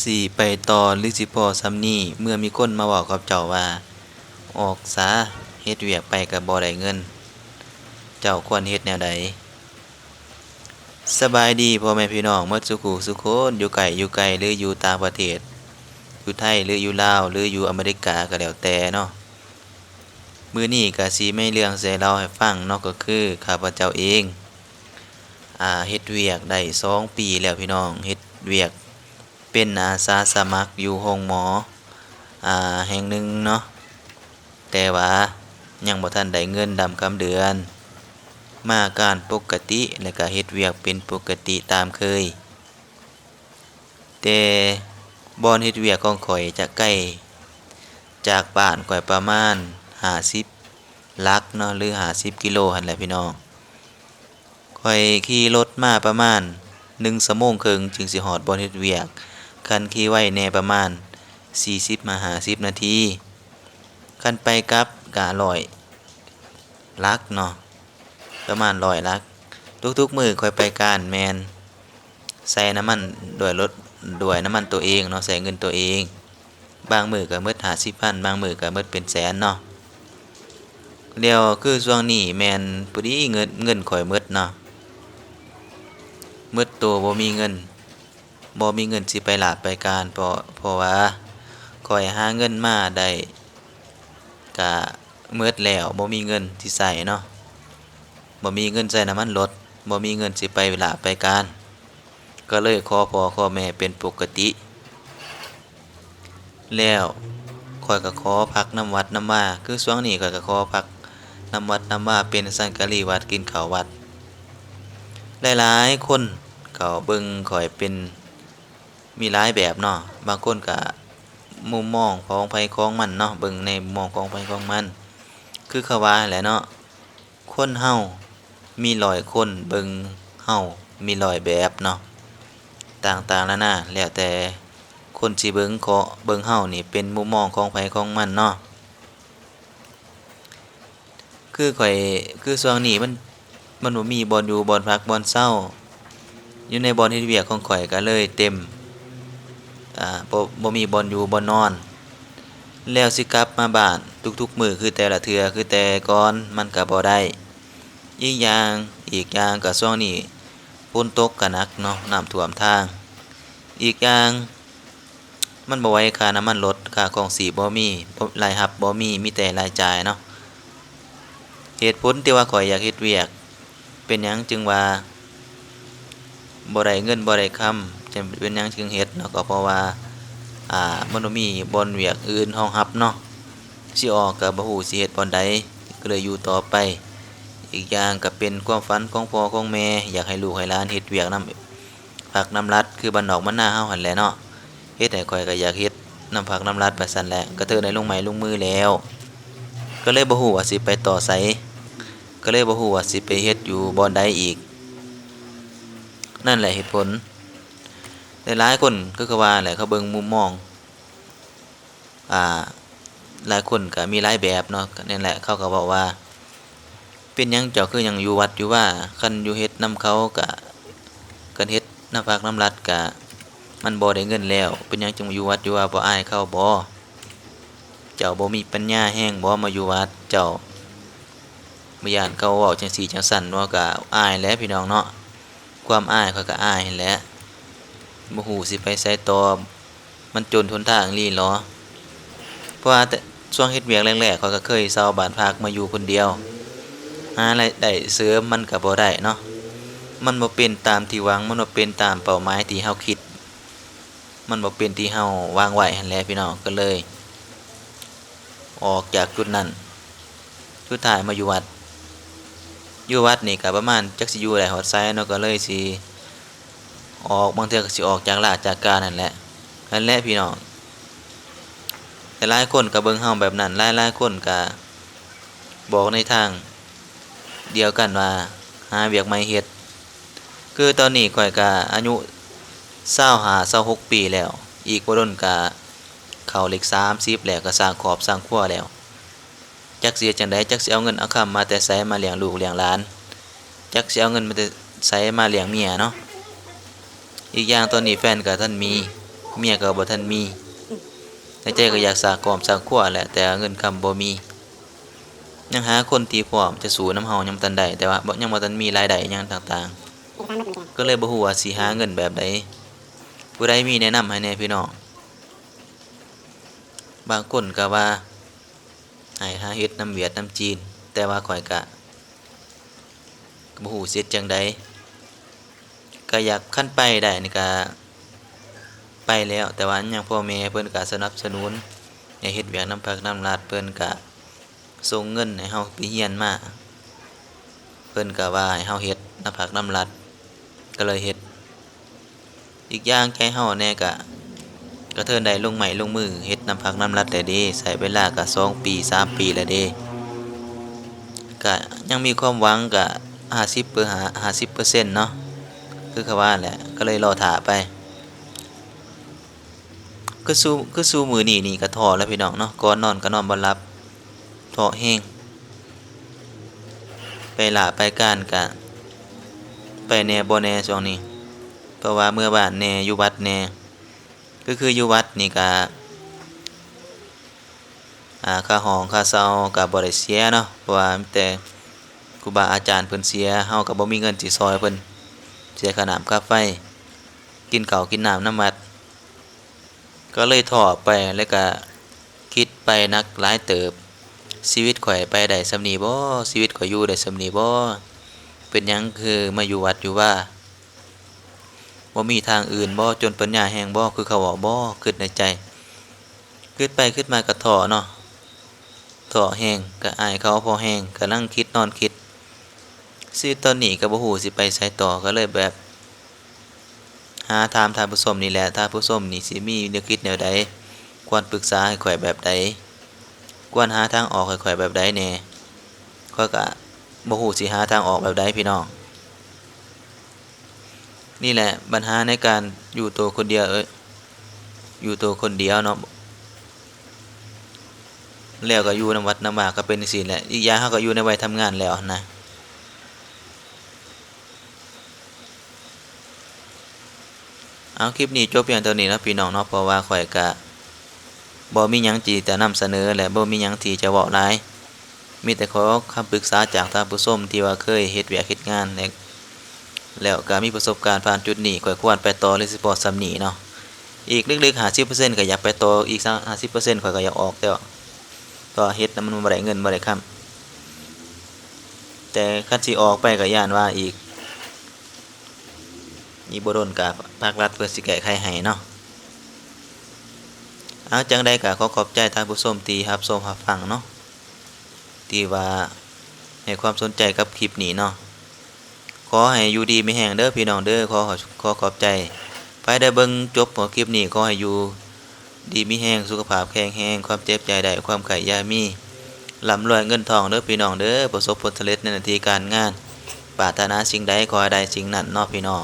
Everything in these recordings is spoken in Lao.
ຊິໄປຕໍ່ ຫຼື ຊິພໍສ່ຳນີ້? ເມື່ອມີຄົນມາເວົ້າກັບເຈົ້າວ່າ ອອກສາ, ເຮັດວຽກໄປກໍບໍ່ໄດ້ເງິນ, ເຈົ້າຄວນເຮັດແນວໃດ? ສະບາຍດີພໍ່ແມ່ພີ່ນ້ອງໝົດສູ່ຄູ່ສູ່ຄົນ, ຢູ່ໃກ້ຢູ່ໄກ ຫຼື ຢູ່ຕ່າງປະເທດ, ຢູ່ໄທ ຫຼື ຢູ່ລາວ ຫຼື ຢູ່ອາເມລິກາກໍແລ້ວແຕ່ເນາະ. ມື້ນີ້ກໍຊິມີເລື່ອງຊິເລົ່າໃຫ້ຟັງເນາະ, ກໍຄືຂ້າພະເຈົ້າເອງ ອາ ເຮັດວຽກໄດ້ສອງປີແລ້ວພີ່ນ້ອງ, ເຮັດວຽກເປັນອາສາສະໝັກຢູ່ໂຮງໝໍ ອາ ແຫ່ງໜຶ່ງເນາະ, ແຕ່ວ່າຍັງບໍ່ທັນໄດ້ເງິນດຳກຳເດືອນ, ມາການປົກກະຕິ ແລະ ກະເຮັດວຽກເປັນປົກກະຕິຕາມເຄີຍ. ແຕ່ບ່ອນເຮັດວຽກຂອງຂ້ອຍຈະໄກຈາກບ້ານຂ້ອຍປະມານຫ້າສິບຫຼັກເນາະ ຫຼື ຫ້າສິບກິໂລຫັ້ນແຫຼະພີ່ນ້ອງ. ຂ້ອຍຂີ່ລົດມາປະມານໜຶ່ງຊົ່ວໂມງເຄິ່ງຈຶ່ງຊິຮອດບ່ອນເຮັດວຽກ, ຄັນຂີ່ໄວແດ່ປະມານສີ່ສິບມາຫ້າສິບນາທີ, ຄັນໄປກັບກະຮ້ອຍຫຼັກເນາະ. ປະມານຮ້ອຍຫຼັກ. ທຸກໆມື້ຂ້ອຍໄປການແມ່ນໃສ່ນ້ຳມັນດ້ວຍລົດ, ດ້ວຍນ້ຳມັນໂຕເອງເນາະ, ໃຊ້ເງິນໂຕເອງ. ບາງມື້ກໍໝົດຫ້າສິບພັນ, ບາງມື້ກໍໝົດເປັນແສນເນາະ. ແລ້ວຄືຊ່ວງນີ້ແມ່ນພໍດີເງິນ, ເງິນຂ້ອຍໝົດເນາະ, ໝົດໂຕ ບໍ່ມີເງິນ, ບໍ່ມີເງິນຊິໄປລາບໄປການ, ເພາະ, ເພາະວ່າຂ້ອຍຫາເງິນມາໄດ້ ກະໝົດແລ້ວ, ບໍ່ມີເງິນຊິໃຊ້ເນາະ, ບໍ່ມີເງິນໃຊ້ນ້ຳມັນລົດ, ບໍ່ມີເງິນຊິໄປລາບໄປການ, ກໍເລີຍຂໍພໍ່ຂໍແມ່ເປັນປົກກະຕິ. ແລ້ວຂ້ອຍກໍຂໍພັກນຳວັດນຳວາ, ຄືຊ່ວງນີ້ຂ້ອຍກໍຂໍພັກນຳວັດນຳວາ ເປັນສັງກະລີວັດ, ກິນເຂົ້າວັດ. ຫຼາຍໆຄົນກໍເບິ່ງຂ້ອຍເປັນ ມີຫຼາຍແບບເນາະ, ບາງຄົນກະມຸມມອງຂອງໃຜຂອງມັນເນາະ, ເບິ່ງໃນມຸມມອງຂອງໃຜຂອງມັນ. ຄືເຂົາວ່າຫັ້ນແຫຼະເນາະ, ຄົນເຮົາມີຮ້ອຍຄົນ, ເບິ່ງເຮົາມີຮ້ອຍແບບເນາະ, ຕ່າງໆນານາ, ແລ້ວແຕ່ຄົນຊິເບິ່ງເຂາະ, ເບິ່ງເຮົານີ້ເປັນມຸມມອງຂອງໃຜຂອງມັນເນາະ. ຄືຂ້ອຍ, ຄືຊ່ວງນີ້ມັນ, ມັນບໍ່ມີບ່ອນຢູ່, ບ່ອນພັກ, ບ່ອນເຊົາ. ຢູ່ໃນບ່ອນເຮັດວຽກຂອງຂ້ອຍກໍເລີຍເຕັມ, ອາ, ບໍ່, ບໍ່ມີບ່ອນຢູ່, ບ່ອນນອນ. ແລ້ວຊິກັບມາບ້ານທຸກໆມື້ຄືແຕ່ລະເທື່ອ, ຄືແຕ່ກ່ອນ, ມັນກໍບໍ່ໄດ້. ອີກຢ່າງ, ອີກຢ່າງກໍຊ່ວງນີ້ຝົນຕົກກໍໜັກເນາະ, ນ້ຳຖ້ວມທາງ. ອີກຢ່າງ, ມັນບໍ່ໄຫວ, ຄ່ານ້ຳມັນລົດ, ຄ່າຄອງຊີບບໍ່ມີ, ບໍ່, ລາຍຮັບບໍ່ມີ, ມີແຕ່ລາຍຈ່າຍເນາະ. ເຫດຜົນທີ່ວ່າຂ້ອຍຢາກເຮັດວຽກ, ເປັນຫຍັງຈຶ່ງວ່າບໍ່ໄດ້ເງິນບໍ່ໄດ້ຄຳ, ຈະເປັນຫຍັງຈຶ່ງເຮັດເນາະ, ກໍເພາະວ່າ, ອາ, ມັນບໍ່ມີບ່ອນວຽກອື່ນຮອງຮັບເນາະ. ຊິອອກກໍບໍ່ຮູ້ຊິເຮັດບ່ອນໃດ, ກໍເລີຍຢູ່ຕໍ່ໄປ. ອີກຢ່າງກໍເປັນຄວາມຝັນຂອງພໍ່ຂອງແມ່, ຢາກໃຫ້ລູກໃຫ້ຫຼານເຮັດວຽກນຳ ພັກນຳລັດ ຄືບ້ານນອກບ້ານນາເຮົາຫັ້ນແຫຼະເນາະ, ເຮັດໃຫ້ຂ້ອຍກໍຢາກເຮັດນຳພັກນຳລັດວ່າຊັ້ນແຫຼະ. ກະເທີໄດ້ລົງໄມ້ລົງມືແລ້ວ, ກໍເລີຍບໍ່ຮູ້ວ່າຊິໄປຕໍ່ໃສ, ກໍເລີຍບໍ່ຮູ້ວ່າຊິໄປເຮັດຢູ່ບ່ອນໃດອີກ. ນັ້ນແຫຼະເຫດຜົນ. ຫຼາຍໆຄົນຄືເຂົາວ່າແຫຼະ, ເຂົາເບິ່ງມຸມມອງ ອາ ຫຼາຍຄົນກໍມີຫຼາຍແບບເນາະ. ນັ້ນແຫຼະ ເຂົາກໍເວົ້າວ່າ ເປັນຫຍັງເຈົ້າຄືຍັງຢູ່ວັດຢູ່ວາ? ຄັນຢູ່ເຮັດນຳເຂົາກະ, ຄັນເຮັດນຳພັກນຳລັດກະ ມັນບໍ່ໄດ້ເງິນແລ້ວ, ເປັນຫຍັງຈຶ່ງມາຢູ່ວັດຢູ່ວາ? ບໍ່ອາຍເຂົາບໍ? ເຈົ້າບໍ່ມີປັນຍາແຮງບໍມາຢູ່ວັດ? ເຈົ້າບໍ່ຢ້ານເຂົາເວົ້າຈັ່ງຊີ້ຈັ່ງຊັ້ນບໍ? ກະອາຍແຫຼະພີ່ນ້ອງເນາະ, ຄວາມອາຍ ຂ້ອຍກະອາຍຫັ້ນແຫຼະ, ບໍ່ຮູ້ຊິໄປໃສຕໍ່. ມັນຈົນຫົນທາງອີ່ຫຼີຫຼໍ? ເພາະວ່າແຕ່ຊ່ວງເຮັດວຽກແລກໆ ຂ້ອຍກໍເຄີຍເຊົ່າບ້ານພັກມາຢູ່ຄົນດຽວ, ຫາລາຍໄດ້ເສີມມັນກໍບໍ່ໄດ້ເນາະ, ມັນບໍ່ເປັນຕາມທີ່ຫວັງ, ມັນບໍ່ເປັນຕາມເປົ້າໝາຍທີ່ເຮົາຄິດ, ມັນບໍ່ເປັນທີ່ເຮົາວາງໄວ້ຫັ້ນແຫຼະພີ່ນ້ອງ, ກໍເລີຍ ອອກຈາກຈຸດນັ້ນ, ສຸດທ້າຍມາຢູ່ວັດ. ຢູ່ວັດນີ້ກໍປະມານຈັກຊິຢູ່ໄດ້ຮອດໃສເນາະ, ກໍເລີຍຊິອອກ, ບາງເທື່ອກໍຊິອອກຈາກລາຈາກການນັ້ນແຫຼະ. ນັ້ນແຫຼະພີ່ນ້ອງ, ຫຼາຍໆຄົນກໍເບິ່ງເຮົາແບບນັ້ນ, ຫຼາຍໆຄົນກໍບອກໃນທາງດຽວກັນວ່າຫາວຽກໃໝ່ເຮັດ. ຄືຕອນນີ້ຂ້ອຍກະອາຍຸຊາວຫ້າ ຊາວຫົກປີແລ້ວ, ອີກບໍ່ດົນກະເຂົ້າເລກສາມສິບແລ້ວ, ກະສ້າງຄອບສ້າງຄົວແລ້ວ. ຈັກຊິເຮັດຈັ່ງໃດ, ຈັກຊິເອົາເງິນເອົາຄຳມາແຕ່ໃສມາລ້ຽງລູກລ້ຽງຫຼານ, ຈັກຊິເອົາເງິນມາແຕ່ໃສມາລ້ຽງເມຍເນາະ. ອີກຢ່າງຕອນນີ້ແຟນກະທັນມີ, ເມຍກໍບໍ່ທັນມີ ໃນໃຈກໍຢາກສ້າງຄອບສ້າງຄົວແຫຼະ ແຕ່ເງິນຄຳບໍ່ມີ ຍັງຫາຄົນທີ່ພ້ອມຈະສູ້ນຳເຮົາຍັງບໍ່ທັນໄດ້ ແຕ່ວ່າບໍ່ ຍັງບໍ່ທັນມີລາຍໄດ້ຫຍັງຕ່າງໆ ກໍເລີຍບໍ່ຮູ້ວ່າຊິຫາເງິນແບບໃດ ຜູ້ໃດມີແນະນຳໃຫ້ແດ່ພີ່ນ້ອງ ບາງຄົນກໍວ່າໃຫ້ຫາເຮັດນຳຫວຽດນຳຈີນ ແຕ່ວ່າຂ້ອຍກະ ກໍບໍ່ຮູ້ຊິເຮັດຈັ່ງໃດ ກໍຢາກ ຄັນໄປໄດ້ນີ້ກໍໄປແລ້ວ ແຕ່ວ່າຍັງພໍ່ແມ່ເພິ່ນກໍສະໜັບສະໜູນໃຫ້ເຮັດວຽກນຳພັກນຳລັດ ເພິ່ນກໍສົ່ງເງິນໃຫ້ເຮົາໄປຮຽນມາ ເພິ່ນກໍວ່າໃຫ້ເຮົາເຮັດນຳພັກນຳລັດ ກໍເລີຍເຮັດ. ອີກຢ່າງໃຈເຮົາແດ່ກະ ກະເທີນໄດ້ລົງໄມ້ລົງມືເຮັດນຳພັກນຳລັດແລ້ວເດ້ ໃຊ້ເວລາກະສອງປີສາມປີແລ້ວເດ້ ກະຍັງມີຄວາມຫວັງກະຫ້າສິບເປີ ຫ້າສິບເປີເຊັນເນາະ ຄືເຂົາວ່າແຫຼະ ກະເລີຍລໍຖ້າໄປ ຄືສູ່ ຄືສູ່ມື້ນີ້ນີ້ກະທໍ້ແລ້ວພີ່ນ້ອງເນາະ ກ່ອນນອນກະນອນບໍ່ຫຼັບ ທໍ້ແຮງ ໄປລາໄປການກະໄປແດ່ບໍ່ແດ່ຊ່ວງນີ້ ເພາະວ່າເມືອບ້ານແດ່ ຢູ່ວັດແດ່ ຄື ຄືຢູ່ວັດນີ້ກະ ອາ ຄ່າຫ້ອງຄ່າເຊົ່າກະບໍ່ໄດ້ເສຍເນາະ ເພາະວ່າມີແຕ່ຄູບາອາຈານເພິ່ນເສຍ ເຮົາກະບໍ່ມີເງິນຊິຊ່ອຍເພິ່ນ ເສຍຄ່ານ້ຳຄ່າໄຟ ກິນເຂົ້າກິນນ້ຳນຳວັດ ກໍເລີຍທໍ້ໄປ ແລ້ວກະຄິດໄປໜັກຫຼາຍເຕີບ ຊີວິດຂ້ອຍໄປໄດ້ສ່ຳນີ້ບໍ? ຊີວິດຂ້ອຍຢູ່ໄດ້ສ່ຳນີ້ບໍ? ເປັນຫຍັງຄືມາຢູ່ວັດຢູ່ວາ? ບໍ່ມີທາງອື່ນບໍ? ຈົນປັນຍາແຮງບໍ? ຄືເຂົາເວົ້າບໍ? ຄິດໃນໃຈ ຄິດໄປຄິດມາກໍທໍ້ເນາະ ທໍ້ແຮງ ກໍອາຍເຂົາພໍແຮງ ກຳລັງຄິດນອນຄິດ ຊີວິດຕອນນີ້ກໍບໍ່ຮູ້ຊິໄປໃສຕໍ່ ກໍເລີຍແບບ ຫາຖາມທ່ານຜູ້ຊົມນີ້ແຫຼະ ທ່ານຜູ້ຊົມນີ້ຊິມີແນວຄິດແນວໃດ ຄວນປຶກສາໃຫ້ຂ້ອຍແບບໃດ ຄວນຫາທາງອອກໃຫ້ຂ້ອຍແບບໃດແດ່ ຂ້ອຍກະບໍ່ຮູ້ຊິຫາທາງອອກແບບໃດພີ່ນ້ອງ. ນີ້ແຫຼະບັນຫາໃນການຢູ່ໂຕຄົນດຽວ ເອີ ຢູ່ໂຕຄົນດຽວເນາະ ແລ້ວກໍຢູ່ນຳວັດນຳວາກໍເປັນຈັ່ງຊີ້ແຫຼະ ອີກຢ່າງເຮົາກໍຢູ່ໃນໄວທຳງານແລ້ວຫັ້ນນະ. ເອົາ ຄລິບນີ້ຈົບພຽງເທົ່ານີ້ເນາະພີ່ນ້ອງເນາະ ເພາະວ່າຂ້ອຍກະບໍ່ມີຫຍັງທີ່ຈະນຳສະເໜີ ແລະ ບໍ່ມີຫຍັງທີ່ຈະເວົ້າຫຼາຍ ມີແຕ່ຂໍຄຳປຶກສາຈາກທ່ານຜູ້ຊົມທີ່ວ່າເຄີຍເຮັດວຽກເຮັດງານ ແລະ ແລ້ວກະມີປະສົບການຜ່ານຈຸດນີ້ ຂ້ອຍຄວນໄປຕໍ່ ຫຼື ຊິພໍສ່ຳນີ້ເນາະ ອີກເລິກໆ ຫ້າສິບເປີເຊັນ ກໍຢາກໄປຕໍ່ ອີກ ຫ້າສິບເປີເຊັນ ຂ້ອຍກໍຢາກອອກແລ້ວ ເພາະວ່າເຮັດແລ້ວມັນບໍ່ໄດ້ເງິນບໍ່ໄດ້ຄຳ ແຕ່ຄັນຊິອອກໄປກໍຢ້ານວ່າອີກ ອີກບໍ່ດົນກະພາກລັດເພິ່ນຊິແກ້ໄຂໃຫ້ເນາະ. ເອົາ ຈັ່ງໃດກະຂໍຂອບໃຈທ່ານຜູ້ຊົມທີ່ຮັບຊົມຮັບຟັງເນາະ ທີ່ວ່າໃຫ້ຄວາມສົນໃຈກັບຄລິບນີ້ເນາະ. ຂໍໃຫ້ຢູ່ດີມີແຮງເດີພີ່ນ້ອງເດີ ຂໍ ຂໍຂອບໃຈ ໃຜໄດ້ເບິ່ງຈົບຄລິບນີ້ ຂໍໃຫ້ຢູ່ ດີມີແຮງ ສຸຂະພາບແຂງແຮງ ຄວາມເຈັບຢ່າໄດ້ ຄວາມໄຂ້ຢ່າມີ ລ່ຳລວຍເງິນທອງເດີພີ່ນ້ອງເດີ ປະສົບຜົນສຳເລັດໃນໜ້າທີ່ການງານ ປາດຖະໜາສິ່ງໃດຂໍໃຫ້ໄດ້ສິ່ງນັ້ນເນາະພີ່ນ້ອງ.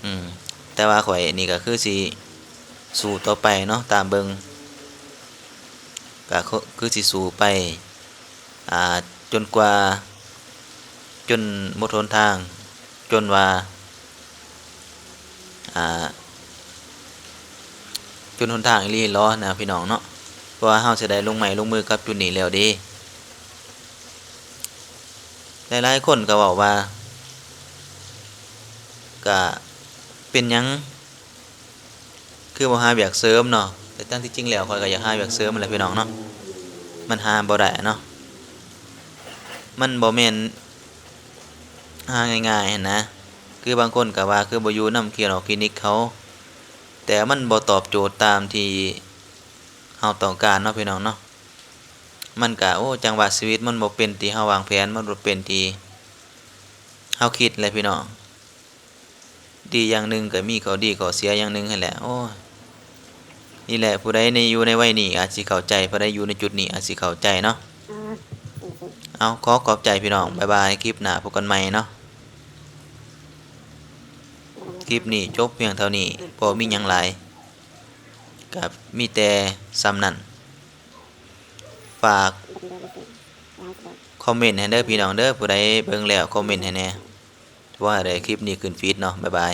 ອືມ ແຕ່ວ່າຂ້ອຍນີ້ກໍຄືຊິສູ້ຕໍ່ໄປເນາະ ຕາມເບິ່ງ ກໍຄືຊິສູ້ໄປ ອ່າ ຈົນກວ່າ ຈົນໝົດຫົນທາງ ຈົນວ່າ ອ່າ ຈົນຫົນທາງອີ່ຫຼີເນາະພີ່ນ້ອງເນາະ ເພາະວ່າເຮົາຊິໄດ້ລົງໄມ້ລົງມືກັບຈຸດນີ້ແລ້ວເດ້. ຫຼາຍໆຄົນກໍເວົ້າວ່າ ກະເປັນຫຍັງ ຄືບໍ່ຫາວຽກເສີມເນາະ ແຕ່ຕາມທີ່ຈິງແລ້ວຂ້ອຍກໍຢາກຫາວຽກເສີມຫັ້ນແຫຼະພີ່ນ້ອງເນາະ ມັນຫາບໍ່ໄດ້ເນາະ ມັນບໍ່ແມ່ນຫາງ່າຍໆຫັ້ນນະ ຄືບາງຄົນກໍວ່າຄືບໍ່ຢູ່ນຳຄລີນິກເຂົາ ແຕ່ມັນບໍ່ຕອບໂຈດຕາມທີ່ເຮົາຕ້ອງການເນາະພີ່ນ້ອງເນາະ ມັນກະ ໂອ້ ຈັງຫວະຊີວິດມັນບໍ່ເປັນທີ່ເຮົາວາງແຜນ ມັນບໍ່ເປັນທີ່ເຮົາຄິດແຫຼະພີ່ນ້ອງ. ດີຢ່າງໜຶ່ງກໍມີຂໍ້ດີຂໍ້ເສຍຢ່າງໜຶ່ງຫັ້ນແຫຼະ ໂອ້ຍ ນີ້ແຫຼະ ຜູ້ໃດໃນ ຢູ່ໃນໄວນີ້ອາດຊິເຂົ້າໃຈ ຜູ້ໃດຢູ່ໃນຈຸດນີ້ອາດຊິເຂົ້າໃຈເນາະ. ເອົາ ຂໍຂອບໃຈພີ່ນ້ອງ ບາຍບາຍ ຄລິບໜ້າພົບກັນໃໝ່ເນາະ. ຄລິບນີ້ຈົບພຽງເທົ່ານີ້ ບໍ່ມີຫຍັງຫຼາຍ ກໍມີແຕ່ສ່ຳນັ້ນ ຝາກຄອມເມັນໃຫ້ເດີພີ່ນ້ອງເດີ ຜູ້ໃດເບິ່ງແລ້ວຄອມເມັນໃຫ້ແດ່ ວ່າໄດ້ຄລິບນີ້ຂຶ້ນຟີດເນາະ ບາຍບາຍ.